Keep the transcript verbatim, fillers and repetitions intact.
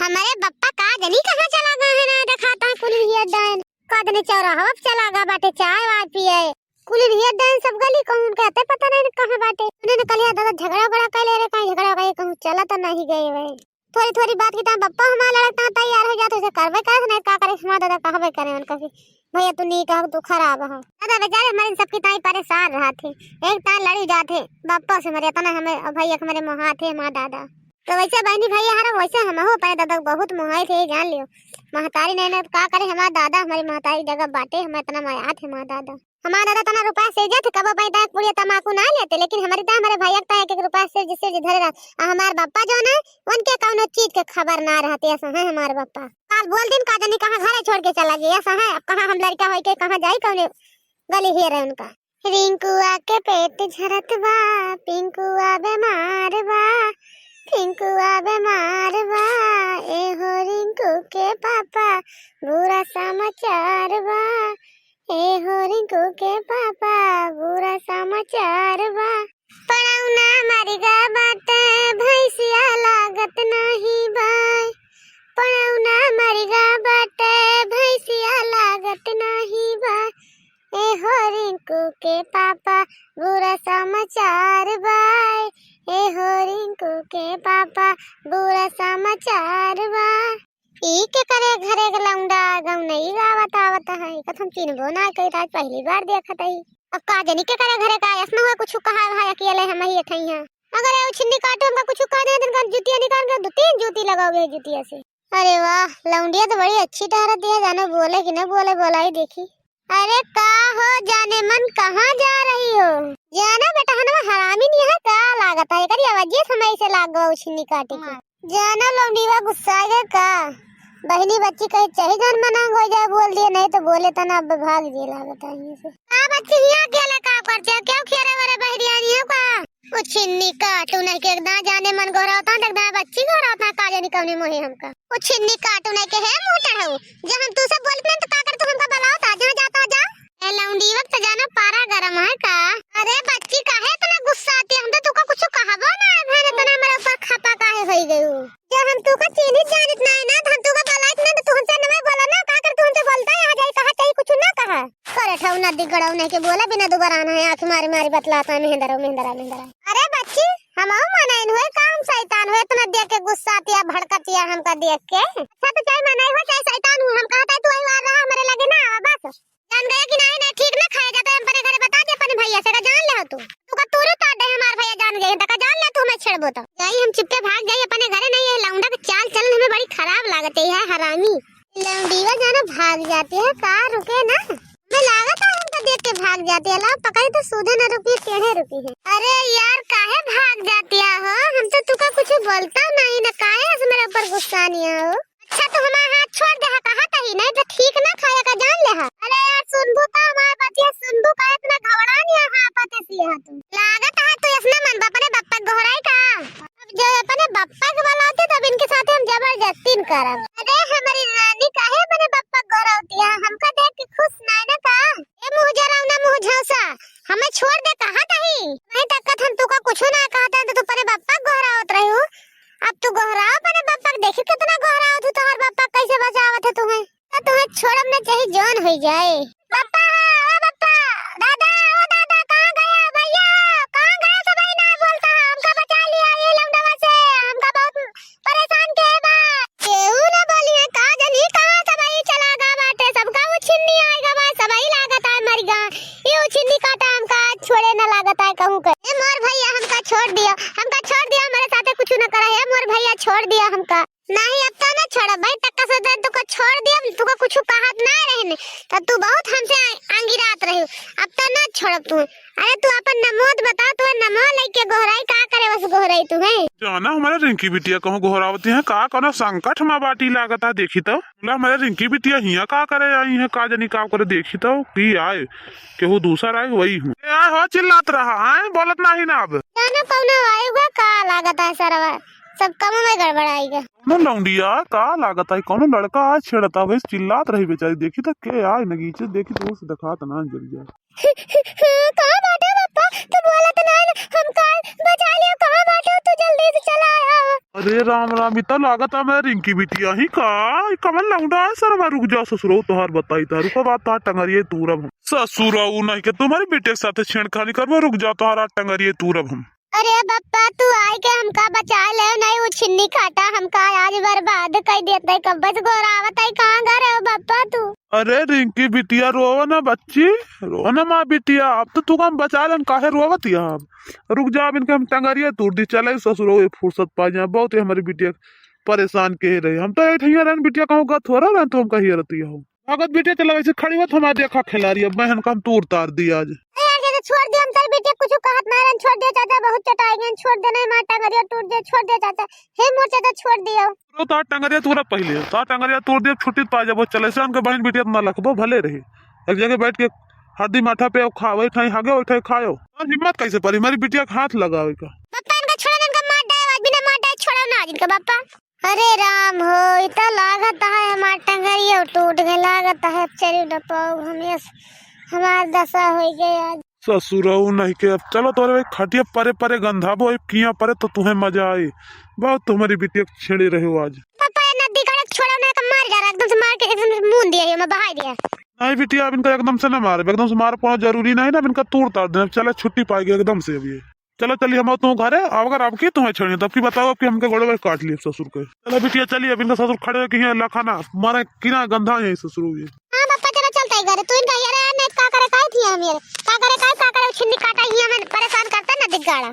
हमरे बप्पा का जनी कहाँ चला गए हैं, ना देखात है कुल हियर डाइन। का जनी चौराहा पे चला गए बाटे चाय वाय पिए। कुल हियर डाइन सब गली कहूँ उनके अते पता नहीं कहाँ बाटे। उन्हें कहलिया दादा झगड़ा बड़ा कैले रे, कहीं झगड़ा वगड़ा कहूँ चला तो नहीं गए हुए। थोड़ी थोड़ी बात की ताईं बप्पा हमार लड़त ताईं तैयार हो जात, उसे करबे करे, नहीं का करे, हमार दादा कहबे करे उनका कि भैया तू नहीं कहो, तू खराब हो। दादा बेचारे हमारे सबकी ताईं परेशान रहत है, एक ताईं लड़ी जात है बप्पा से, मरे इतना हमें और भैया के मरे मोहात है हमार दादा। तो वैसे बहनी भैया हरा वैसे हम हो पाए दादा बहुत मोहाई थे, जान लियो। महतारी नहीं ना का करे, हमार दादा हमारी महतारी जगह बाटे, हमें इतना मायात है हमार दादा। हमार दादा तना रुपया से जात, कबो पैदा एक पुड़िया तमाकू ना लेते, लेकिन हमारी ता हमारे भैया का एक एक रुपया से जिससे जिधर रहा। आ हमार बप्पा जो ना, उनके कौनो चीज के खबर ना रहती, ऐसा है हमार बप्पा। काल बोल दिन का जनी कहाँ घरे छोड़ के चला गया, ऐसा है। अब कहाँ हम लड़का होई के कहाँ जाई, कौने गली हेरे उनका। रिंकुआ के पेट झरत बा, पिंकुआ बीमार बा, पिंकुआ बीमार बा, ए हो रिंकू के पापा, बुरा समाचार बा, ए हो रिंकू के पापा, बुरा समाचार बा। पड़ौना मरिगा बाटे, भैंसिया लागत नाही बाय। पड़ौना मरिगा बाटे, भैंसिया लागत नाही बाय। ए हो रिंकू के पापा, बुरा समाचार बाय। ए हो रिंकू के पापा, बुरा समाचार बा। ई के करे घरे के लौंडा गौनई गावत आवत है, कथम चिन्हबो ना करी, आज पहली बार देखत है। अब का जनी के करे घरे का, ऐसनो हुआ कुछ कहा है, अकेले हम ही अठई हैं। अगर ये छिन्नी काटू हमका कुछ कह दे, इनका जूतिया निकाल के दो तीन जूती लगाओगे जूतिया से। अरे वाह, लौंडिया तो बड़ी अच्छी टहरत है, जानो बोले कि ना बोले, बोलाई देखी। अरे का हो जाने मन, कहाँ जा रही हो? जाना बेटा, हनवा हरामी नहीं है का, लागत है एकरी आवाजिए समय से लाग गवा छिन्नी काटे के। जाना लौंडीवा गुस्सा गए का? बहिनी बच्ची कहे चाहे जान मनांग हो जाए, बोल दिए, नहीं तो बोले तना अब भाग जे लागत है यहीं से। का बच्ची हियाँ अकेले का करते हो? क्यों खेरे वाले बहरिया नहीं हो का? ओ छिन्नी काटू नहीं के एकदम जाने मन गोहरावता, एकदम बच्ची गोहरावता, का जानी कौनी मोहे हमका। ओ छिन्नी काटू नहीं के हे मुँह टढ़ऊ, जब हम तू से बोलत नहीं तो का कर तू हमका बुलावता, जहाँ जाता जा। ए लौंडी वक्त जाना पारा गरम है का? अरे बच्ची काहे इतना गुस्सा आती है, हम तो तुका कुछ कहबो ना है, बहन इतना हमारे ऊपर खपा काहे होई गई हो? जब हम तुका चीन्हित जानित नाहीं ना, तो हम तुका बलाइत ना, तो तू हमसे नवे बोला ना, का कर तू हमसे बोलता, यहाँ जाई कहा चाही, कुछ ना कहा। करे ठऊ नदी गड़ऊ नहीं के बोला, बिना दुबारा ना है, आँख मारी मारी बतलाता है, मेहंदरा, मेहंदरा, मेहंदरा। अरे बच्ची, हम आऊ मनाइन हुए, का हम शैतान हुए, इतना देख के गुस्सा आतिया, भड़कतिया हमका देख के। अच्छा तो चाहे मनाई हो, चाहे शैतान हो, हम कहता है तू वही वार रहा, हमारे लगे ना आवा, बस। जान गया कि नहीं, नहीं, ठीक ना खाया जाता है, हम अपने घरे बता दे अपने भैया से, का जान ले हो तू। तू का तूरे काट दे हमार भैया, जान गए, तो का जान ले तू हमें छेड़बो तो। जाई हम चुपके भाग जाई अपने घरे, नहीं ये लौंडा के चाल चलन हमें बड़ी खराब लागत है, ये हरामी। लौंडीवा जाना भाग जाती है, का रुके ना। मैं लागत है हमका देख के भाग जाती है, लाओ पकड़ी तो सूधे न रुकी, टेढ़े रुकी है। अरे यार काहे भाग जाती है हो, हम तो तुका कुछ बोलता नहीं ना, काहे ऐसे मेरे ऊपर गुस्सा नहीं हो। अच्छा, तू हमार हाथ छोड़ दे हा, कहा तही, नहीं तो ठीक ना खाया का जान ले हा। अरे यार, सुनबू तो हमार बतिया, सुनबू का इतना घबरा नहीं हा, पते सी हा तू। लागत है तू ऐसना मन अपने बप्पा के गोहराई का। अब जो अपने बप्पा के बुलाते तब इनके साथ हम जबरदस्ती न करब। अरे हमारी रानी काहे अपने बप्पा के गोहरावती है, हमका देख के खुश ना है ना का? ए मुँह जरावना मुँह झौसा, हमें छोड़ दे कहा तही। नहीं तकत हम तुका कुछ ना कहता तो तू अपने बप्पा के गोहरावत रही हूँ। अब तू गोहराव अपने बप्पा के, देखी कितना गोहराव तू, तोहर बप्पा कैसे बचावत है तुम्हें। तो तुम्हें छोड़ब न चाही जौन होई जाए। बप्पा, ओ बप्पा, दादा, ओ दादा, कहाँ गया? भैया, कहाँ गया? सबही ना बोलता, हमका बचा लिया ये लौंडवा से, हमका बहुत परेशान के बा। केहू ना बोली है, का जानी कहाँ सबही चला गा बाटे, सबका उछिन्नी आए गा बा, सबही लागत है मर गा। ये उछिन्नी काटा हमका छोड़े ना लागत है कहूँ के। ए मोर भैया हमका छोड़ दिया, हमका छोड़ दिया, हमारे साथे कुछ ना करा है मोर भैया, छोड़ दिया हमका। नहीं, अब तो ना छोड़ब भाई, तक्का से दे, तुका छोड़ दिया, तुका कुछ कहत ना रहने, तो तू बहुत हमसे आ-, आंगिरात रही, अब तो ना छोड़ब तू। अरे तू अपन नमोद बता, तू नमो लेके गोहराई का करे, बस गोहराई तू है। जाना हमारे रिंकी बिटिया कहूँ गोहरावती है का, कोनो संकट में बाटी लागत है, देखी तो। बोला हमारे रिंकी बिटिया हिया का करे आई है, का जानी का करे, देखी तो की आए, केहू दूसर आए वही हूँ। ए, आए हो चिल्लात रहा है, बोलत नहीं ना अब। जाना कौनो आएगा का लागत है सरवा, सब काम में गड़बड़ाएगा। कौनो लौंडिया का लागत है, कौनो लड़का आज छेड़ता, वैसे चिल्लात रही बेचारी। देखी तो के आए नगीचे, देखी तो उस दिखात ना जल जाए। कहाँ बाटे बप्पा? तू बोलत ना, हम काल बचा लियो, कहाँ बा? तो तू जल्दी से चला आवा। अरे राम राम, इतना लागत है मैं रिंकी बिटिया ही का? ई कवन लौंडा है सरवा? रुक जा ससुरऊ, तोहार बताई था, रुको बात, तोहार टंगरिये तूरब हम। ससुरऊ नहीं के तुम्हारी बिटिया के साथ छेड़खानी करबो, रुक जा, तोहार टंगरिये तूरब हम। अरे बप्पा, तू आइके हमका बचाइ ले, नहीं उ छिन्नी काटा हमका आज बर्बाद कइ देत है, कब्बे से गोरावत है, कहाँ गए रहे हो बप्पा तू? अरे रिंकी बिटिया, रोवा ना बच्ची, रोवा ना माँ बिटिया, अब तो तू हम बचा लेन, काहे रोवत हिया अब? रुक जा, अब इनके हम टंगरिया तूर दी, चले ससुरो, ये फुर्सत पा जाए, बहुत ही हमारी बिटिया परेशान के रहे, हम तो एक ठैया रहन बिटिया, कहूँ का थोड़ा रहन तो हम कहिए रहती हो। अगर बिटिया चला वैसे खड़ी हुआ तो हमारे देखा खिलाड़ी, अब मैं इनका हम तूर तार दी आज। ए यार, चाचा, छोड़ दे, हम तारी बिटिया कुछ कहत ना रहन, छोड़ दे चाचा, बहुत चटाई गए, छोड़ दे, नहीं मार टंगरिया टूट जाए, छोड़ दे चाचा, हे मोर चाचा, छोड़ दियो। तो तार टंगरिया तूरा पहले, तार टंगरिया तूर दे, छुट्टी पा जाबो, चले से उनके बहन बिटिया ना लखबो, भले रही। एक जगह बैठ के हरदी माठा पे खावे ठाई हागे, ओइ ठाई खायो। और हिम्मत कैसे पड़ी हमारी बिटिया के हाथ लगावे का? पप्पा, इनका छोड़ो ना, इनका मार डाए, आज बिना मार डाए छोड़ो ना आज इनका, पप्पा। अरे राम हो, इ त लागत है हमार टंगरियो टूट गए, लागत है अब चली न पाऊ हम, यस, हमार दशा होइ गई आज। ससुरऊ नहीं के, अब चलो तोरे भाई खटिया परे परे गंधाबो, एक किया परे तो तुम्हें मजा आई। बहुत तुम्हारी बिटिया छेड़े रहे हो आज। पापा, ये नदी का छोड़ो ना, का मार जा रहा, एकदम से मार के एकदम से मून दिया, ये मैं बहाई दिया। नहीं बिटिया, अब इनका एकदम से ना मारे, एकदम से मार पाना जरूरी नहीं ना, अब इनका तूर तार देना। चले छुट्टी पाएगी एकदम से अभी। चलो चलिए हम तू घरे, अब अगर अब की तुम्हें छेड़ी, तब की बताओ, अब की हमके गोड़े भाई काट लिए ससुर के। चलो बिटिया चलिए, अब इनका ससुर खड़े हो कि यहाँ लखाना मारे किना गंधा है ससुर ये। हाँ पापा, चलो चलते ही घरे, तू इनका ये रहे, नहीं का करे, काहे थी हम ये, का करे, काहे, का करे, छिन्नी काटा ही हमें परेशान करता है ना दिग्गाड़ा।